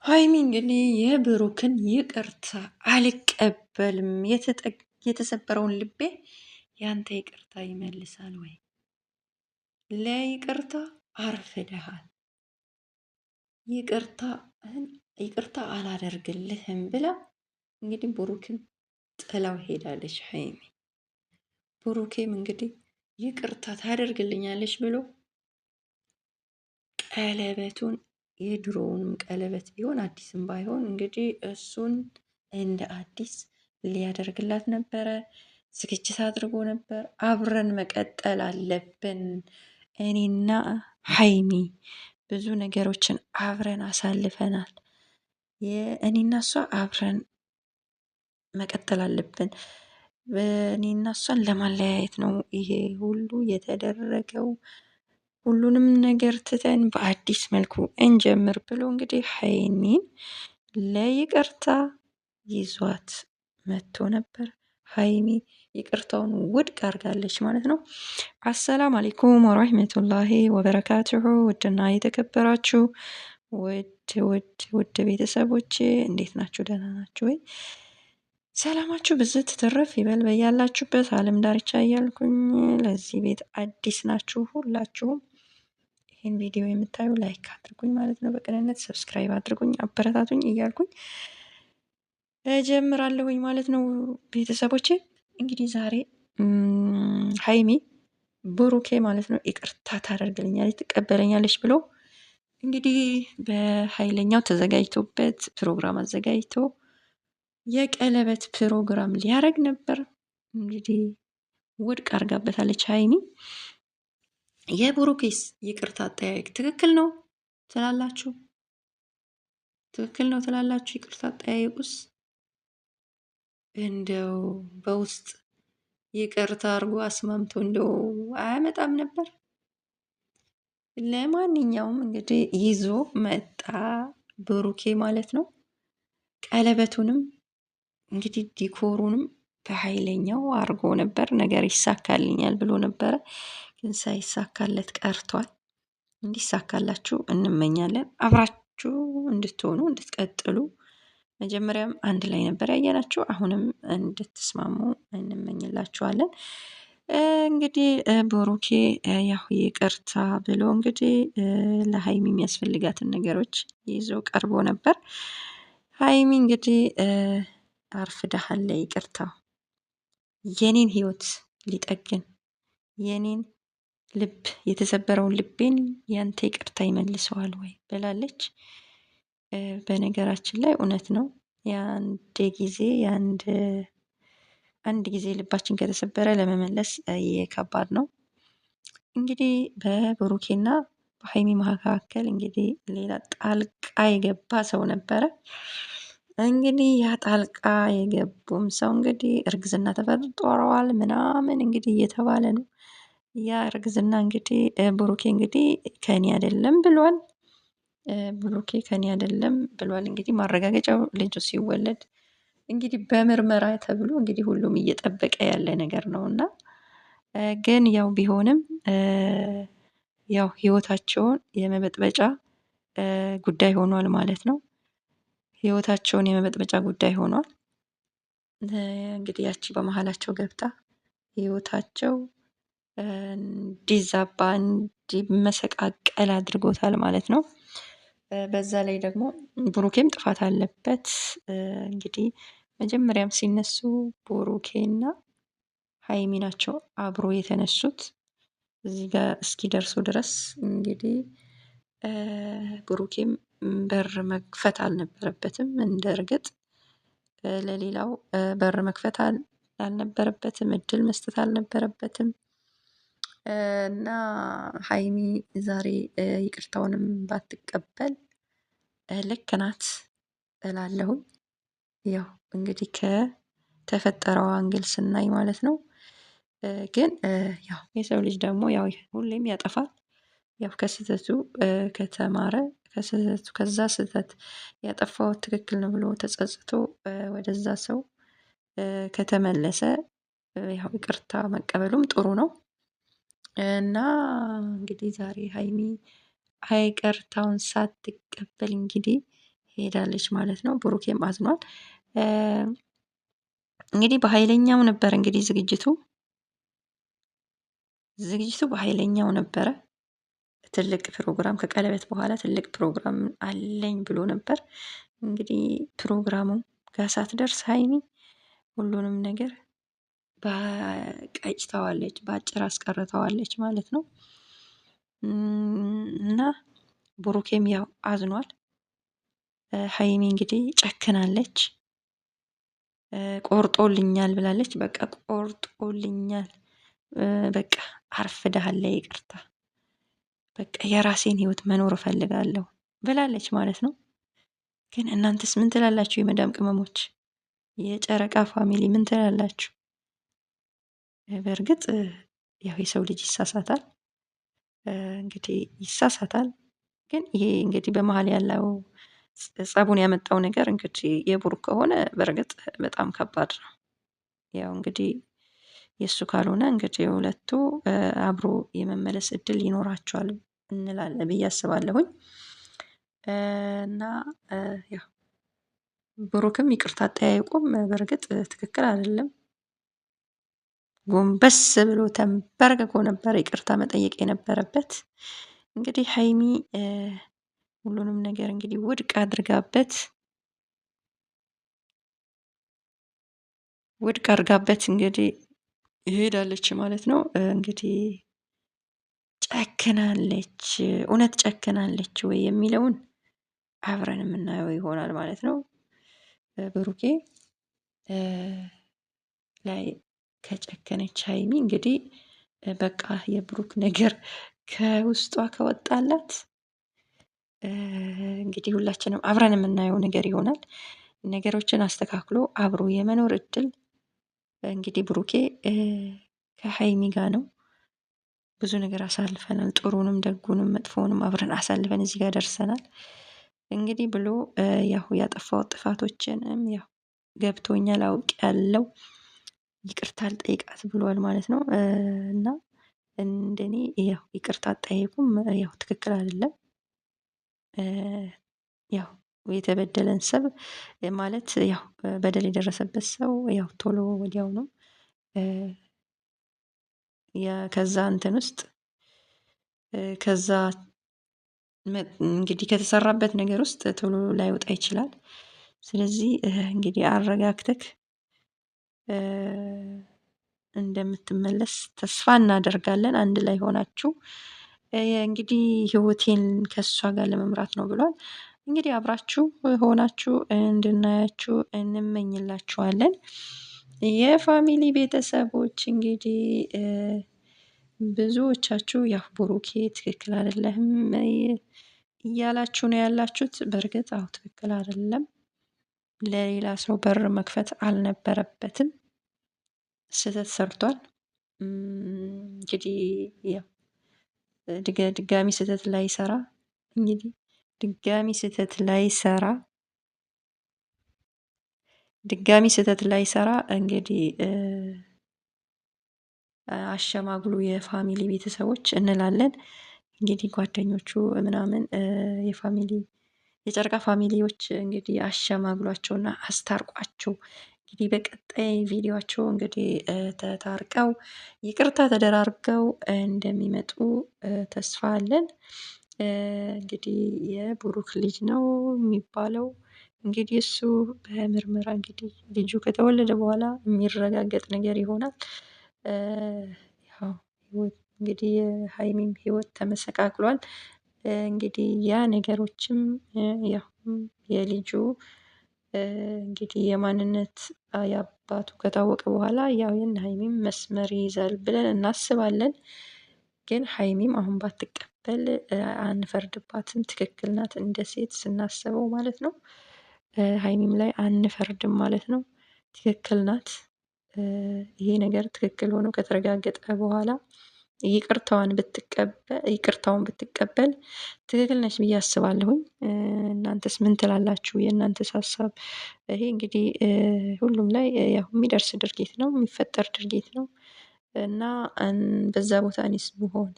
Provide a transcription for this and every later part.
ሀይሚ እንግዲህ የብሩክን ይቅርታ አልቀበልም፣ የተሰበረውን ልቤ ያንተ ይቅርታ ይመልሳል ወይ? ለይቅርታ አርፍደሃል፣ ይቅርታ አላደርግልህም ብላ እንግዲህ ብሩክን ጥላው ሄዳለች ሀይሚ። ብሩኬም እንግዲህ ይቅርታ ታደርግልኛለች ብሎ ቀለበቱን የድሮውንም ቀለበት ቢሆን አዲስም ባይሆን እንግዲህ እሱን እንደ አዲስ ሊያደርግላት ነበረ። ዝግጅት አድርጎ ነበር። አብረን መቀጠል አለብን፣ እኔና ሀይሚ ብዙ ነገሮችን አብረን አሳልፈናል። እኔና እሷ አብረን መቀጠል አለብን። እኔና እሷን ለማለያየት ነው ይሄ ሁሉ የተደረገው። ሁሉንም ነገር ትተን በአዲስ መልኩ እንጀምር ብሎ እንግዲህ ሀይሚን ለይቅርታ ይዟት መጥቶ ነበር። ሀይሚ ይቅርታውን ውድቅ አድርጋለች ማለት ነው። አሰላም አለይኩም ወራህመቱላሂ ወበረካቱሁ። ውድና የተከበራችሁ ውድ ውድ ውድ ቤተሰቦቼ እንዴት ናችሁ? ደህና ናችሁ ወይ? ሰላማችሁ ብዝት ትርፍ ይበል በያላችሁበት ዓለም ዳርቻ እያልኩኝ ለዚህ ቤት አዲስ ናችሁ ሁላችሁም ይህን ቪዲዮ የምታዩ like አድርጉኝ ማለት ነው። በቅንነት subscribe አድርጉኝ፣ አበረታቱኝ እያልኩኝ እጀምራለሁኝ ማለት ነው። ቤተሰቦቼ እንግዲህ ዛሬ ሀይሚ ብሩኬ ማለት ነው ይቅርታ ታደርግልኛለች፣ ትቀበለኛለች ብሎ እንግዲህ በኃይለኛው ተዘጋጅቶበት ፕሮግራም አዘጋጅቶ የቀለበት ፕሮግራም ሊያደርግ ነበር። እንግዲህ ውድቅ አድርጋበታለች ሀይሚ። የብሩኬስ ይቅርታ አጠያየቅ ትክክል ነው ትላላችሁ? ትክክል ነው ትላላችሁ? ይቅርታ አጠያየቁስ እንደው በውስጥ ይቅርታ አድርጎ አስማምቶ እንደው አያመጣም ነበር? ለማንኛውም እንግዲህ ይዞ መጣ ብሩኬ ማለት ነው። ቀለበቱንም እንግዲህ decor ኡንም በኃይለኛው አድርጎ ነበር። ነገር ይሳካልኛል ብሎ ነበረ፣ ግን ሳይሳካለት ቀርቷል። እንዲሳካላችሁ እንመኛለን። አብራችሁ እንድትሆኑ እንድትቀጥሉ፣ መጀመሪያም አንድ ላይ ነበር ያየናችሁ፣ አሁንም እንድትስማሙ እንመኝላችኋለን። እንግዲህ ብሩኬ ያው ይቅርታ ብሎ እንግዲህ ለሀይሚ የሚያስፈልጋትን ነገሮች ይዞ ቀርቦ ነበር። ሀይሚ እንግዲህ አርፍደሃል፣ ይቅርታ የኔን ህይወት ሊጠግን የኔን ልብ የተሰበረውን ልቤን ያንተ ይቅርታ ይመልሰዋል ወይ ብላለች። በነገራችን ላይ እውነት ነው። የአንድ ጊዜ የአንድ አንድ ጊዜ ልባችን ከተሰበረ ለመመለስ ከባድ ነው። እንግዲህ በብሩኬና በሀይሚ መካከል እንግዲህ ሌላ ጣልቃ የገባ ሰው ነበረ። እንግዲህ ያ ጣልቃ የገቡም ሰው እንግዲህ እርግዝና ተፈጥሯል ምናምን እንግዲህ እየተባለ ነው። ያ እርግዝና እንግዲህ ብሩኬ እንግዲህ ከኔ አይደለም ብሏል። ብሩኬ ከኔ አይደለም ብሏል። እንግዲህ ማረጋገጫው ልጁ ሲወለድ እንግዲህ በምርመራ ተብሎ እንግዲህ ሁሉም እየጠበቀ ያለ ነገር ነው። እና ግን ያው ቢሆንም ያው ህይወታቸውን የመበጥበጫ ጉዳይ ሆኗል ማለት ነው። ህይወታቸውን የመበጥበጫ ጉዳይ ሆኗል። እንግዲህ ያቺ በመሀላቸው ገብታ ህይወታቸው እንዲዛባ እንዲመሰቃቀል አድርጎታል ማለት ነው። በዛ ላይ ደግሞ ብሩኬም ጥፋት አለበት። እንግዲህ መጀመሪያም ሲነሱ ብሩኬና ሀይሚ ናቸው አብሮ የተነሱት። እዚህ ጋር እስኪደርሱ ድረስ እንግዲህ ብሩኬም በር መክፈት አልነበረበትም። እንደ እርግጥ ለሌላው በር መክፈት አልነበረበትም፣ እድል መስጠት አልነበረበትም። እና ሀይሚ ዛሬ ይቅርታውንም ባትቀበል ልክ ናት እላለሁኝ። ያው እንግዲህ ከተፈጠረው angle ስናይ ማለት ነው። ግን ያው የሰው ልጅ ደግሞ ያው ሁሌም ያጠፋል። ያው ከስህተቱ ከተማረ ከስህተቱ ከዛ ስህተት ያጠፋው ትክክል ነው ብሎ ተጸጽቶ ወደዛ ሰው ከተመለሰ ያው ይቅርታ መቀበሉም ጥሩ ነው። እና እንግዲህ ዛሬ ሀይሚ ይቅርታውን ሳትቀበል እንግዲህ ሄዳለች ማለት ነው። ብሩኬም አዝኗል። እንግዲህ በኃይለኛው ነበር እንግዲህ ዝግጅቱ በኃይለኛው ነበረ። ትልቅ ፕሮግራም ከቀለበት በኋላ ትልቅ ፕሮግራም አለኝ ብሎ ነበር። እንግዲህ ፕሮግራሙ ጋር ሳትደርስ ሀይሚ ሁሉንም ነገር ቀጭተዋለች፣ በአጭር አስቀርተዋለች ማለት ነው። እና ብሩኬም ያው አዝኗል። ሀይሚ እንግዲህ ጨክናለች። ቆርጦልኛል ብላለች። በቃ ቆርጦልኛል፣ በቃ አርፍደሃል፣ ይቅርታ፣ በቃ የራሴን ህይወት መኖር እፈልጋለሁ ብላለች ማለት ነው። ግን እናንተስ ምን ትላላችሁ? የመዳም ቅመሞች፣ የጨረቃ family ምን ትላላችሁ? በእርግጥ ያው የሰው ልጅ ይሳሳታል፣ እንግዲህ ይሳሳታል። ግን ይሄ እንግዲህ በመሀል ያለው ጸቡን ያመጣው ነገር እንግዲህ የብሩክ ከሆነ በእርግጥ በጣም ከባድ ነው። ያው እንግዲህ የእሱ ካልሆነ እንግዲህ ሁለቱ አብሮ የመመለስ እድል ይኖራቸዋል እንላለን ብዬ አስባለሁኝ። እና ያው ብሩክም ይቅርታ አጠያየቁም በእርግጥ ትክክል አይደለም። ጎንበስ ብሎ ተንበርክኮ ነበር ይቅርታ መጠየቅ የነበረበት። እንግዲህ ሀይሚ ሁሉንም ነገር እንግዲህ ውድቅ አድርጋበት ውድቅ አድርጋበት እንግዲህ ይሄዳለች ማለት ነው። እንግዲህ ጨክናለች፣ እውነት ጨክናለች ወይ የሚለውን አብረን የምናየው ይሆናል ማለት ነው። ብሩኬ ላይ ከጨከነች ሀይሚ እንግዲህ በቃ የብሩክ ነገር ከውስጧ ከወጣላት እንግዲህ ሁላችንም አብረን የምናየው ነገር ይሆናል። ነገሮችን አስተካክሎ አብሮ የመኖር እድል እንግዲህ ብሩኬ ከሀይሚ ጋር ነው። ብዙ ነገር አሳልፈናል። ጥሩንም፣ ደጉንም፣ መጥፎውንም አብረን አሳልፈን እዚህ ጋር ደርሰናል። እንግዲህ ብሎ ያው ያጠፋው ጥፋቶችንም ያው ገብቶኛል፣ አውቄያለሁ፣ ይቅርታ አልጠይቃት ብሏል ማለት ነው። እና እንደኔ ያው ይቅርታ አጠያየቁም ያው ትክክል አይደለም። ያው የተበደለን ሰብ ማለት ያው በደል የደረሰበት ሰው ያው ቶሎ ወዲያው ነው ከዛ እንትን ውስጥ ከዛ እንግዲህ ከተሰራበት ነገር ውስጥ ቶሎ ላይወጣ ይችላል። ስለዚህ እንግዲህ አረጋግተክ እንደምትመለስ ተስፋ እናደርጋለን። አንድ ላይ ሆናችሁ እንግዲህ ህይወቴን ከእሷ ጋር ለመምራት ነው ብሏል። እንግዲህ አብራችሁ ሆናችሁ እንድናያችሁ እንመኝላችኋለን። የፋሚሊ ቤተሰቦች እንግዲህ ብዙዎቻችሁ ያው ብሩኬ ትክክል አይደለህም እያላችሁ ነው ያላችሁት። በእርግጥ አዎ ትክክል አይደለም። ለሌላ ሰው በር መክፈት አልነበረበትም። ስህተት ሰርቷል። እንግዲህ ያው ድጋሚ ስህተት ላይሰራ እንግዲህ ድጋሚ ስህተት ላይሰራ ድጋሚ ስህተት ላይሰራ እንግዲህ አሸማግሉ የ family ቤተሰቦች እንላለን። እንግዲህ ጓደኞቹ ምናምን የ family የጨረቃ family ዎች እንግዲህ አሸማግሏቸውና አስታርቋቸው። እንግዲህ በቀጣይ ቪዲዮቸው እንግዲህ ተታርቀው ይቅርታ ተደራርገው እንደሚመጡ ተስፋ አለን። እንግዲህ የብሩክ ልጅ ነው የሚባለው። እንግዲህ እሱ በምርመራ እንግዲህ ልጁ ከተወለደ በኋላ የሚረጋገጥ ነገር ይሆናል። ያው እንግዲህ የሀይሚም ህይወት ተመሰቃቅሏል። እንግዲህ ያ ነገሮችም ያው የልጁ እንግዲህ የማንነት የአባቱ ከታወቀ በኋላ ያው የነ ሀይሚም መስመር ይይዛል ብለን እናስባለን። ግን ሀይሚም አሁን ባትቀበል አንፈርድባትም። ትክክል ናት፣ እንደ ሴት ስናስበው ማለት ነው። ሀይሚም ላይ አንፈርድም ማለት ነው። ትክክል ናት። ይሄ ነገር ትክክል ሆኖ ከተረጋገጠ በኋላ ይቅርታዋን ብትቀበል ይቅርታውን ብትቀበል ትክክል ነች ብዬ አስባለሁኝ። እናንተስ ምን ትላላችሁ? የእናንተስ ሀሳብ? ይሄ እንግዲህ ሁሉም ላይ ያው የሚደርስ ድርጊት ነው፣ የሚፈጠር ድርጊት ነው እና በዛ ቦታ እኔስ ብሆን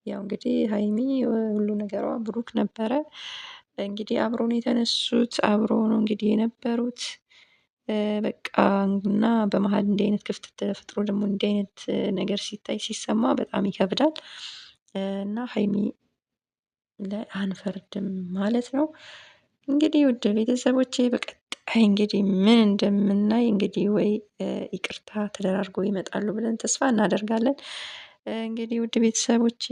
ያው እንግዲህ ሀይሚ ሁሉ ነገሯ ብሩክ ነበረ። እንግዲህ አብሮ ነው የተነሱት፣ አብሮ ነው እንግዲህ የነበሩት። በቃ እና በመሀል እንዲህ አይነት ክፍተት ተፈጥሮ ደግሞ እንዲህ አይነት ነገር ሲታይ ሲሰማ በጣም ይከብዳል። እና ሀይሚ ላይ አንፈርድም ማለት ነው። እንግዲህ ውድ ቤተሰቦቼ በቀጣይ እንግዲህ ምን እንደምናይ እንግዲህ ወይ ይቅርታ ተደራርጎ ይመጣሉ ብለን ተስፋ እናደርጋለን። እንግዲህ ውድ ቤተሰቦቼ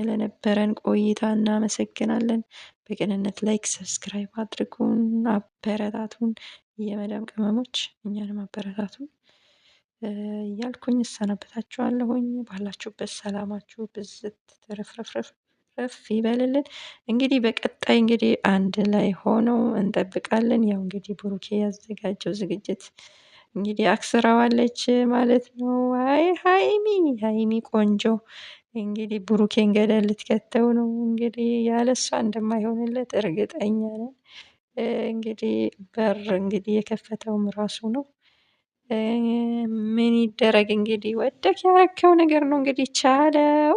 ለነበረን ቆይታ እናመሰግናለን። በቅንነት like፣ subscribe አድርጉን፣ አበረታቱን። የመዳም ቅመሞች እኛንም አበረታቱን እያልኩኝ እሰናበታችኋለሁኝ። ባላችሁበት ሰላማችሁ ብዝት ትርፍርፍርፍ ይበልልን። እንግዲህ በቀጣይ እንግዲህ አንድ ላይ ሆነው እንጠብቃለን። ያው እንግዲህ ብሩኬ ያዘጋጀው ዝግጅት እንግዲህ አክስረዋለች ማለት ነው። አይ ሀይሚ ሀይሚ ቆንጆ እንግዲህ ብሩኬን ገደል ልትከተው ነው። እንግዲህ ያለሷ እንደማይሆንለት እርግጠኛ ነን። እንግዲህ በር እንግዲህ የከፈተውም ራሱ ነው። ምን ይደረግ እንግዲህ ወደክ ያረከው ነገር ነው እንግዲህ ቻለው።